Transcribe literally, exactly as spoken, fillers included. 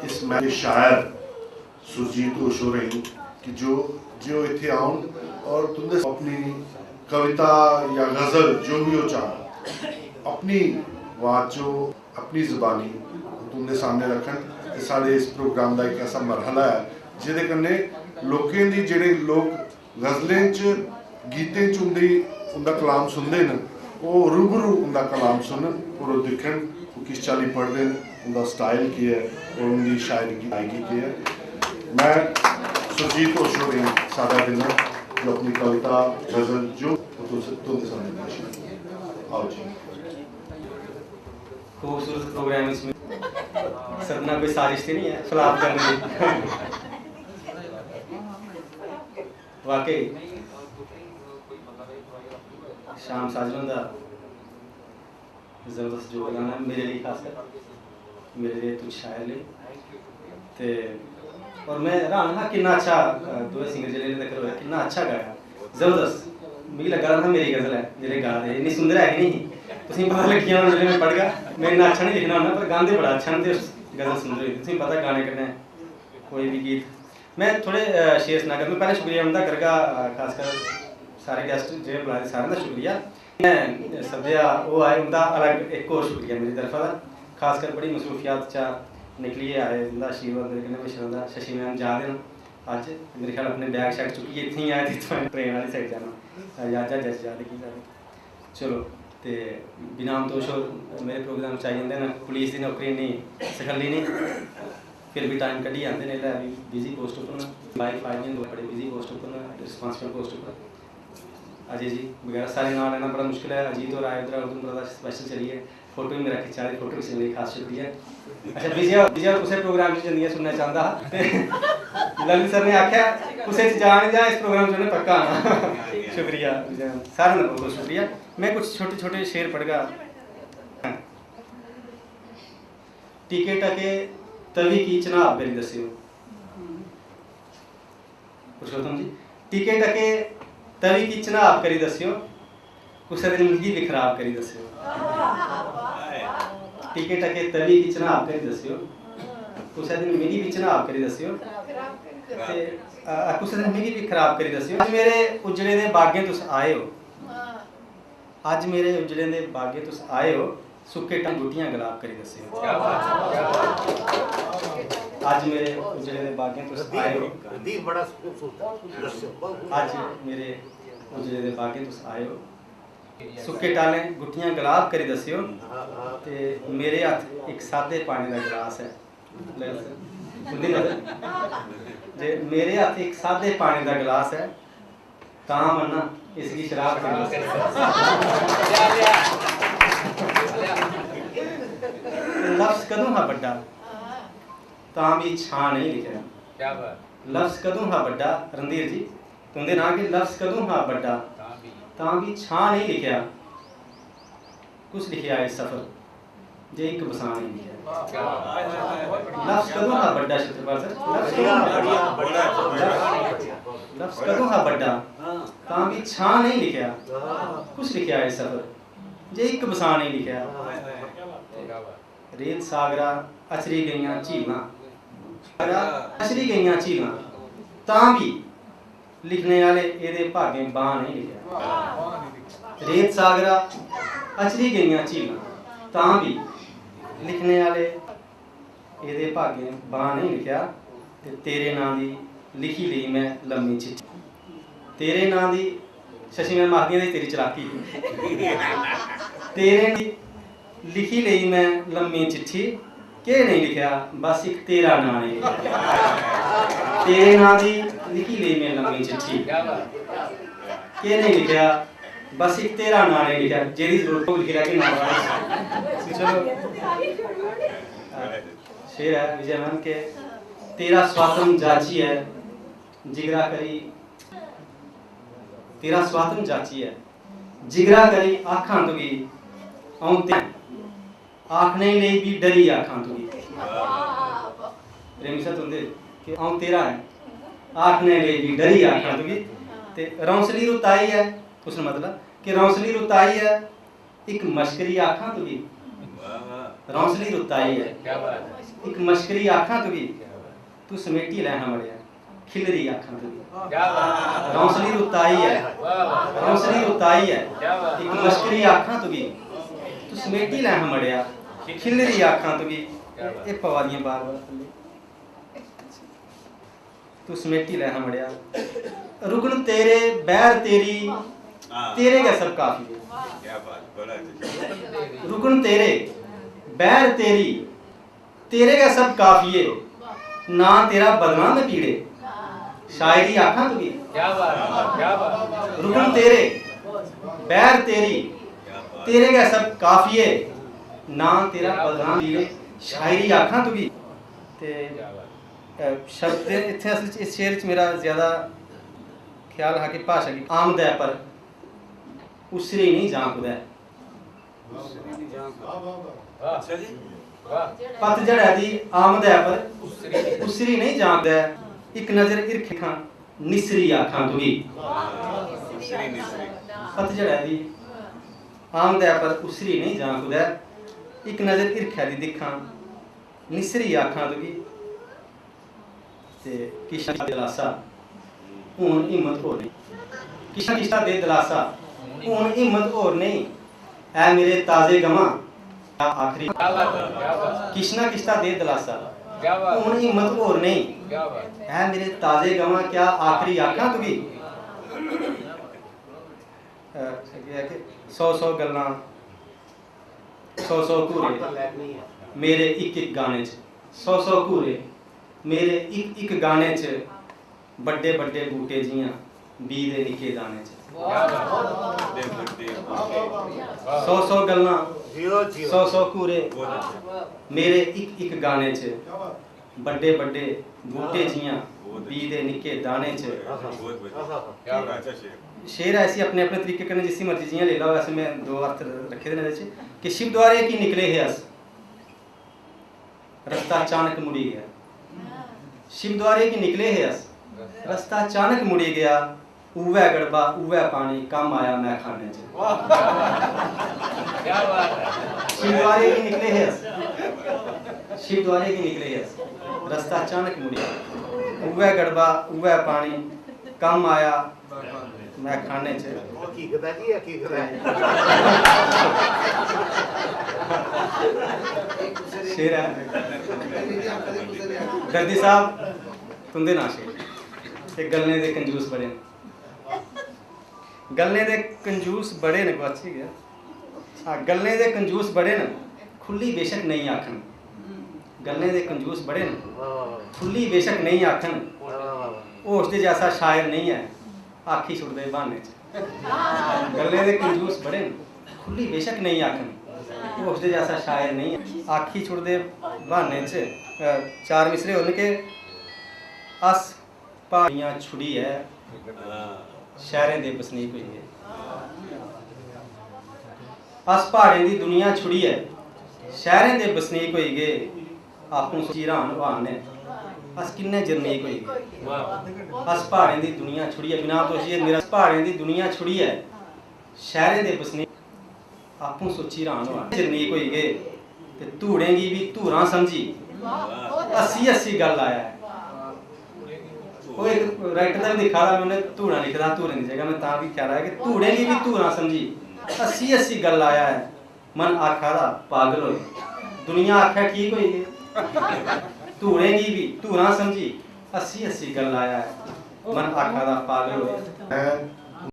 इस महफिल दे शायर सुरजीत होश होरें गी कि जो जो इत्थै औन और तुं'दे अपनी कविता या गजल जो भी हो चाहन, अपनी आवाज च ओह् अपनी जबानी तुं'दे सामने रक्खन। ते साढ़े इस प्रोग्राम दा इक ऐसा मरहला ऐ जेह्दे कन्नै लोकें दी, जेह्ड़े लोक गजलें च, गीतें च उं'दी, उं'दा कलाम सुनदे न, ओह् रूबरू उं'दा कलाम सुनन और ओह् दिक्खन ओह् किस चाल्ली पढ़दे न, उं'दा स्टाइल केह् ऐ और उं'दी शायरी की अदायगी केह् ऐ। मैं सुरजीत होश होरें गी सादा दिन्ना जो अपनी कविता, गजल जो ओह् तुस, तुं'दे सामने पेश करन। आओ जी। खूबसूरत प्रोग्राम इसमें सदना कोई साजिश तो नहीं है फ्लॉप करने की। वाकई शाम साजन हुंदा जबरदस्त योगदान है मेरे लिए, खासकर मेरे लिए, तुझ शायर लिए। ते और मैं हैरान हा किन्ना अच्छा, अ, दोए सिंगर जेल्लै इन्ने तक होए, किन्ना अच्छा गाया, जबरदस्त। मिगी लग्गा दा हा मेरी गजल ऐ जेल्लै गा दे हे, इन्नी सुंदर है कि नहीं? तुसेंगी पता लग्गी जाना जेल्लै मैं पढ़गा। मैं इन्ना अच्छा नहीं लिखना होना, पर गांदे बड़ा अच्छा न ते गजल सुंदर होई। तुसेंगी पता गाने कन्नै कोई भी गीत। मैं थोड़े, अ, शेर सनागा। मैं पैह्लें शुक्रिया उं'दा करगा, अ, खासकर सारे गैस्ट जेह्ड़े बुलाए दे, सारें दा शुक्रिया। मैं सद्देआ, ओह् आए, उं'दा अलग इक होर शुक्रिया मेरी तरफा दा। खासकर बड़ी मसरूफियात चा निकलियै आए, उं'दा आशीर्वाद मेरे कन्नै म्हेशां रौंह्दा। शशि मैम जा दे न अज्ज, मेरे ख्याल अपने बैग शैग चुक्कियै इत्थें ही आए ते इत्थुआं ट्रेन आह्ली साइड जाना, अ, ज्हाजै च जा दे, की जा दे। चलो, ते बिनाम दोश होर मेरे प्रोग्राम च आई जंदे न। पुलिस दी नौकरी इन्नी सखल्ली नेईं, फिर बी टाइम कड्ढियै आंदे न। इसलै बी बिजी पोस्ट उप्पर न, वाइफ आई दियां न, बड़े बिजी पोस्ट उप्पर न, रिस्पांसिबल पोस्ट उप्पर। अजय जी बगैरा सारे नांऽ लैना बड़ा मुश्किल ऐ। अजीत होर आए उद्धरा, उधमपुर दा स्पैशल चलियै, फोटो बी मेरा खिच्चा दे, फोटो खिच्चने लेई खास शुक्रिया। अच्छा, विजय, विजय होर कुसै प्रोग्राम च जंदियां सुनना चांह्दा हा ते ललित सर ने आखेआ कुसै च जा निं जा, इस प्रोग्राम च उ'नें पक्का आना। शुक्रिया विजय, सारें दा बहुत बहुत शुक्रिया। मैं कुछ छोटे छोटे शेर पढ़गा। टिके टके तवी की चनाब करी दस्सेओ। पुरुषोत्तम जी, टिके टके तवी की चनाब करी दस्सेओ, कुसै दिन मिगी बी खराब करी दस्सेओ। टिके टके तवी की चनाब करी दस्सेओ, कुसै दिन मिगी बी चनाब करी दस्सेओ। ते, अ, कुसै दिन मिगी बी खराब करी दस्सेओ। अज्ज मेरे उज्जड़े दे बागें तुस आए ओ। अज्ज मेरे उज्जड़े दे बागें तुस आए ओ, सुक्के टंग गुट्टियां गलाब करी दस्सेओ। अज्ज मेरे उज्जड़े दे बागें तुस आए ओ। अज्ज मेरे उज्जड़े दे बागें तुस आए ओ। सुक्के टालें गुट्टियां गलाब करी दस्सेओ। ते मेरे हत्थ इक सादे पानी दा गलास ऐ। उं'दी नजर जे मेरे हत्थ इक सादे पानी दा गलास ऐ, तां मन्ना इसगी शराब करी दस्सेओ। लफ्ज कदूं हा बड्डा, तां बी छां नेईं लिखेआ। क्या बात। लफ्ज कदूं हा बड्डा, रणधीर जी, तुं'दे नांऽ के लफ्ज कदूं हा बड्डा, तां बी। तां बी छां नेईं लिखेआ। कुस लिखेआ एह् सफर, जे इक बसां नेईं लिखेआ। क्या बात। लफ्ज कदूं हा बड्डा, छत्रपाल सर, लफ्ज कदूं हा बड्डा? लफ्ज कदूं हा बड्डा, तां बी छां नेईं लिखेआ। कुस लिखेआ एह् सफर, जे इक बसां नेईं लिखेआ। रेत सागरा अचरी गेइयां झीलां, सागरा अचरी गेइयां झीलां, तां बी लिखने आह्ले एह्दे भागें बां नेईं लिखेआ। रेत सागरा अचरी गेइयां झीलां, तां बी लिखने आह्ले एह्दे भागें बां नेईं लिखेआ। ते तेरे नांऽ दी लिखी लेई में लम्मी चिट्ठी। तेरे नांऽ दी, शशि मैम आखदियां, "तेरी चलाकी।" तेरे नांऽ दी लिखी लेई में लम्मी चिट्ठी, केह् नेईं लिखेआ, बस इक तेरा नांऽ नेईं लिखेआ। तेरे नांऽ दी लिखी लेई में लम्मी चिट्ठी, केह् नेईं लिखेआ, बस इक तेरा नांऽ नेईं लिखेआ। जेह्दी जरूरत होग लिखी लैगे नांऽ। चलो, शेर ऐ विजय मैम के, "तेरा स्वातम जाचियै जिगरा करी, तेरा स्वातम जाचियै जिगरा करी आखां तुगी, अ'ऊं ते आखने लेई बी डरी आखां तुगी।" प्रेमी सर तुं'दे कि "अ'ऊं तेरा ऐ, आखने लेई बी डरी आखां तुगी।" ते रौंसली रुत्त आई ऐ, उसने मतलब कि रौंसली रुत्त आई ऐ, इक मश्करी आखां तुगी। रौंसली रुत्त आई ऐ। क्या बात है। इक मश्करी आखां तुगी, क्या बात है। तू समेटी लै हां मड़ेआ, खिल्लरी आखां तुगी। क्या बात है। रौंसली रुत्त आई ऐ। वाह, वाह। रौंसली रुत्त आई ऐ। क्या बात है। इक मश्करी आखां तुगी, तू समेटी लै हां मड़ेआ, खिल्लरी आखां तुगी। क्या बात। एह् पवा दियां बार बार थल्ले। तू समेटी लै हां मड़ेआ। रुकन तेरे, बैर तेरी, हाँ। तेरे गै सब काफी ऐ। क्या बात, बड़ा अच्छा। रुकन तेरे, बैर तेरी, तेरे गै सब काफी ऐ। नां तेरा बदनां में पीड़े, शायरी आखां तुगी। क्या बात है। क्या बात है। रुकन तेरे, बैर तेरी, तेरे गै सब काफी ऐ। नां तेरा बदनां पीड़े, शायरी आखां तुगी। ते क्या बात है। अ, शब्द इत्थै असल च इस शेर च मेरा ज्यादा ख्याल हा कि भाशा गी आमदै पर उस्सरी नेईं जां कुतै। वाह। अच्छा जी। वाह। पतझड़ै दी आमदै पर उस्सरी। उस्सरी नेईं जां कुतै। इक नजर हिरखी खां निस्सरी आखां तुगी। श्री निश्री। पतझड़ै दी आमदै पर उस्सरी नेईं जां कुतै। इक नजर हिरखै दी दिक्खां निस्सरी आखां तुगी। ते किशा दे दलासा, हून हिम्मत होर नेईं। किशा किशा दे दलासा, हून हिम्मत होर नेईं। ऐ मेरे ताजे गमां, क्या आखरी। क्या बात है। क्या बात है। किशना किशता दे दलासा, क्या बात हून है। हिम्मत होर नेईं। क्या बात है। ऐ मेरे ताजे गमां, क्या आखरी आखां तुगी। अ, अग्गें आखिर सौ सौ गल्लां, सौ सौ घूरे मेरे इक इक गाने च। सौ सौ घूरे मेरे इक इक गाने च। बड्डे बड्डे बूटे जियां बीऽ दे निक्के दाने च। क्या बात है। बड़े बड़े बूटे। सौ सौ गल्लां, जियो जियो। सौ सौ घूरे बहुत अच्छा। मेरे इक इक गाने च। बड्डे बड्डे बूटे जियां बीऽ दे निक्के दाने च। बहुत बढ़िया। आहा। क्या बात है शेर। शेर ऐ, इसी अपने अपने तरीके कन्नै जिसी मर्जी जियां लेई लैओ। वैसे में दो अर्थ रक्खे दे न एह्दे च कि शिव द्वारे की निकले हे अस, रस्ता अचानक मुड़ी गेआ। शिव द्वारे की निकले हे अस, रस्ता अचानक मुड़ी गेआ। उ'ऐ गड़बा उ'ऐ पानी कम्म आया मैखाने च। क्या बात है। शिव द्वारे की निकले हे अस, शिव द्वारे की निकले हे अस, रस्ता अचानक मुड़ी गेआ। उ'ऐ गड़बा उ'ऐ पानी कम्म आया मैखाने च। हकीकत है जी, हकीकत है। शेर ऐ। दर्दी साहब, तुं'दे नांऽ शेर। ते गल्लें दे कंजूस बड़े न। गल्लें दे कंजूस बड़े न, गुआची गेआ। हां, गल्लें दे कंजूस बड़े न, खु'ल्ली बेशक नेईं आखन। गल्लें दे कंजूस बड़े न, वाह, वाह, वाह। खु'ल्ली बेशक नेईं आखन। वाह, वाह, वाह। होश दे जैसा शायर नेईं ऐ, आखी छुड़दे ब्हाने च। गल्लें दे कंजूस बड़े न, खु'ल्ली बेशक नेईं आखन, होश दे जैसा शायर नेईं ऐ, आखी छुड़दे ब्हाने च। अ, चार मिसरे होर न कि अस प्हाड़ियां छुड़ियै हाँ। शैह्रें दे बसनीक होई गे। अस प्हाड़ें दी दुनिया छुड़ियै शैह्रें दे बसनीक होई गे। आपूं सोची र्हान होआ ने अस किन्ने जरनीक होई गे। वाह। अस प्हाड़ें दी दुनिया छुड़ियै, बिना दोशी एह् मेरा, प्हाड़ें दी दुनिया छुड़ियै शैह्रें दे बसनीक, आपूं सोची र्हान होआ ने जरनीक होई गे। ते धूड़ें गी बी धूरां समझी हस्सी हस्सी गल्ल आया ऐ। ओह् इक राइटर दा बी दिक्खा दा, में उ'नें धूड़ां लिखे दा, धूड़ें दी जगह में तां बी ख्याल आया कि धूड़ें गी बी धूड़ां समझी हस्सी हस्सी गल्ल आया ऐ। मन आखा दा पागल होए, दुनिया आखै ठीक होई गे। धूड़ें गी बी धूड़ां समझी हस्सी हस्सी गल्ल आया ऐ। मन आखा दा पागल होए। मैं